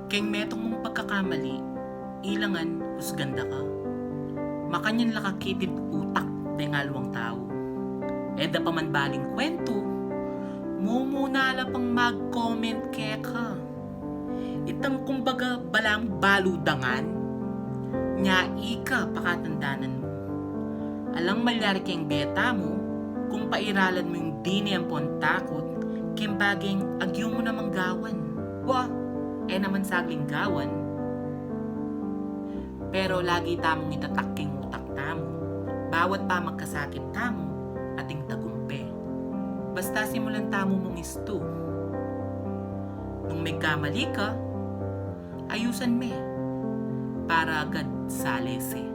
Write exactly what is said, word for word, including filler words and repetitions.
Keng metung mung pagkakamali, ilangan usgan da ka. Makanyan la kakit ing utak deng aliwang tau. E da pa man baling kwentu, mumuna la pang mag-comment keka. Itang kumbaga balamu balu dangan, nya ika pakatandanan mu. Alang malyari keng bie tamu, kung pairalan mu ing dini ampon takut, keng baging agyu mu namang gawan. Wa, e naman sagling gawan. Pero lagi tamung itatak keng utak tamu, bawat pamagkasakit tamu, ating tagumpe. Basta simulan tamu mung istu. Nung megkamali ka, ayusan me, para agad salese.